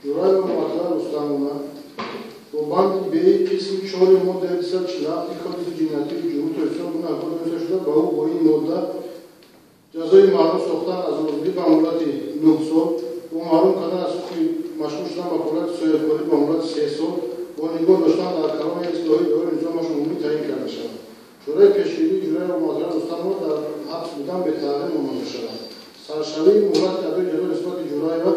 Ҷураева Муаттара Рустамовна бо банди беи қисми 4 моддаи 247 Кодекси ҷиноятии Ҷумҳурии Тоҷикистон гунаҳкор дониста шуда, ба ӯ бо ин модда ҷазои маҳрум сохтан аз озодӣ ба муҳлати 9 сол, бо маҳрум кардан аз ҳуқуқи машғул шудан ба фаъолияти соҳибкорӣ ба муҳлати 3 сол, бо нигоҳ доштан дар колонияи ислоҳии доираи низомаш умумӣ таъин карда шавад. Чораи пешгирии Ҷураева Муаттара Рустамова дар ҳабс будан бетағйир монда шавад. Саршавии муҳлати адои ҷазо нисбати Ҷураева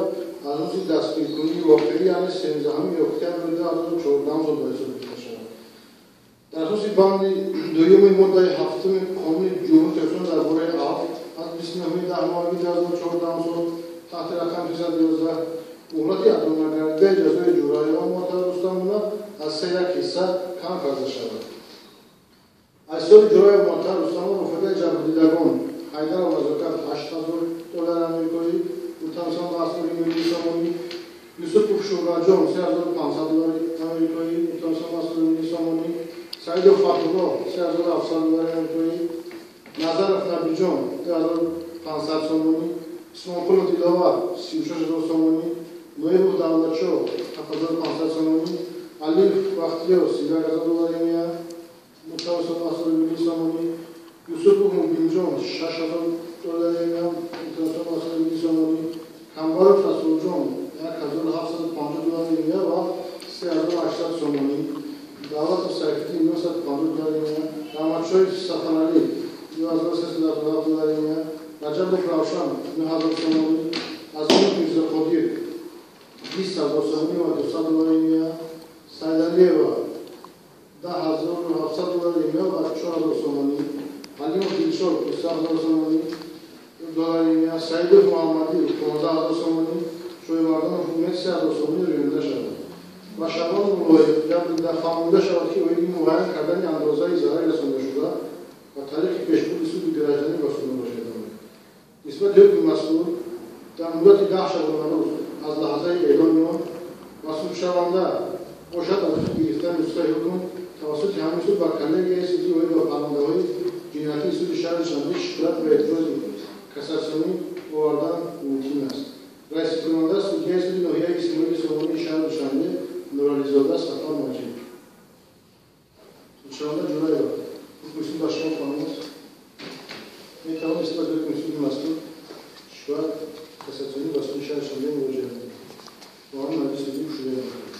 аз рӯзи дастгиркунии воқеӣ, яъне 13 октябри 2014 сол ба ҳисоб гирифта шавад. Дар асоси банди дуюми моддаи 7 Қонуни Ҷумҳурии Тоҷикистон дар бораи афв аз 29 даҳмоҳи 2014 сол таҳти рақами 311 муҳлати адонагардидаи ҷазои Ҷураева Муаттара Рустамовна аз 3 як ҳисса кам карда шавад. Аз ҳисоби Ҷураева Муаттара Рустамова муфадаи ҷабрдидагон Ҳайдаров Назокат 8000 доллари амрикоӣ, Мутамсон Масури миллии сомонӣ, Юсупов Шӯҳратҷон 3500 доллари амрикоӣ, Мутамсон Масури миллии сомонӣ, Саидов Фатҳулло 3700 доллари амрикоӣ, Назаров Набиҷон 2500 сомонӣ, Исмоқулов Диловар 36000 сомонӣ, Ноибов Давлатшоҳ 7500 сомонӣ, Алиев Бахтиёр 31000 доллари мия, Мутамсон Масури миллии сомонӣ, Юсупов Мубинҷон 6000 доллари мия, Мутамсон Масури миллии сомонӣ, Камбаров Расулҷон 1750 доллари мия ва 3800 сомонӣ, Давлатов Сайфиддин 950 доллари мия, Раҳматшоев Сафаралӣ 2377 доллари мия, Раҷабов Равшан 9000 сомонӣ, Азимов Мирзоқодир 20000 сомонӣ ва 200 доллари мия, Сайдалиева 10700 доллари мия ва 4000 сомонӣ, Ҳалимов Дилшод 27000 сомонӣ доллари мия, Саидов Муҳаммадӣ 15000 сомонӣ, Шоҳимардонов Умед 3000 сомонӣ рӯёнда шавад. Ба Шабон Муллоев ҷабрдида фаҳмонида шавад, ки оиди муайян кардани андозаи зарари расондашуда ба тариқи пешбурди суди гражданӣ ба суд муроҷиат намояд. Нисбати ҳукми мазкур дар муддати 10 шабонарӯз аз лаҳзаи эълони он ва судшаванда бошад аз рӯзи гирифтани нусхаи ҳукм тавассути ҳамин суд ба коллегияи суди оид ба парвандаҳои ҷиноятии суди шаҳри Душанбе шикоят ва эътирози кассатсионӣ овардан мумкин аст. Раисикунанда судяи суди ноҳияи Исмоили Сомонии шаҳри Душанбе Нурализода Сафар Маҷид. Судшаванда Ҷураева, ҳукми суд ба шумо фаҳмост? Метавон нисбати ҳукми суди мазкур шикоят кассатсионӣ ба суди шаҳри Душанбе муроҷиат намуд. Бо ҳамин маҷлиси судӣ кушода.